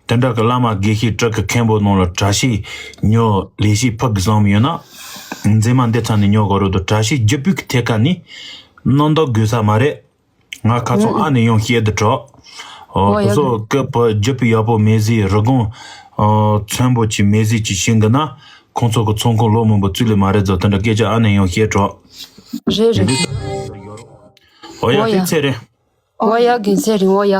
དེ་འདྲ་གི་བླ་མ་དགེ་བཤེས་སྤྲུལ་སྐུ་མཁན་པོ་ནང་ལ་གྲྭ་ཤིས་ཉོ་ལས་ཤིས་ཕུག་གི་བཟང་མི་ཡོད་ན། མཛེས་མ་འདི་ཚ་ནས་ཉོ་དགོས་རོགས་དང་། གྲྭ་ཤིས་རྒྱུ་སྤུས་ཀྱི་ཐད་ཀ་ནས་གནམ་བདག་དགོས་ས་མ་རེད། ང་ཁ་སང་ཨ་ནེ་ཡང་བཤད་དུ་གྲགས། ཨོ་ཁོ་ཚོ་སྐབས་བརྒྱུད་པའི་ཡག་པོ་མེད་ཟེར། རི་སྒང་ཚོན་པོ་ཅིག་མེད་ཟེར་ཅིག་ཤིང་གི་ན། ཁོང་ཚོ་གི་ཚོང་ཁང་ལོ་མང་པོ་བཙུགས་ལེ་མ་རེད་ཟེར། དེ་འདྲ་སྐད་ཆ་ཨ་ནེ་ཡང་བཤད་གྲགས། རེད་རེད། ཨོ་ཡ། ཨོ་ཡ། དེ་ཚེ་རེད། ཨོ་ཡ་དགེ་ཚེ་རིང་། ཨོ་ཡ།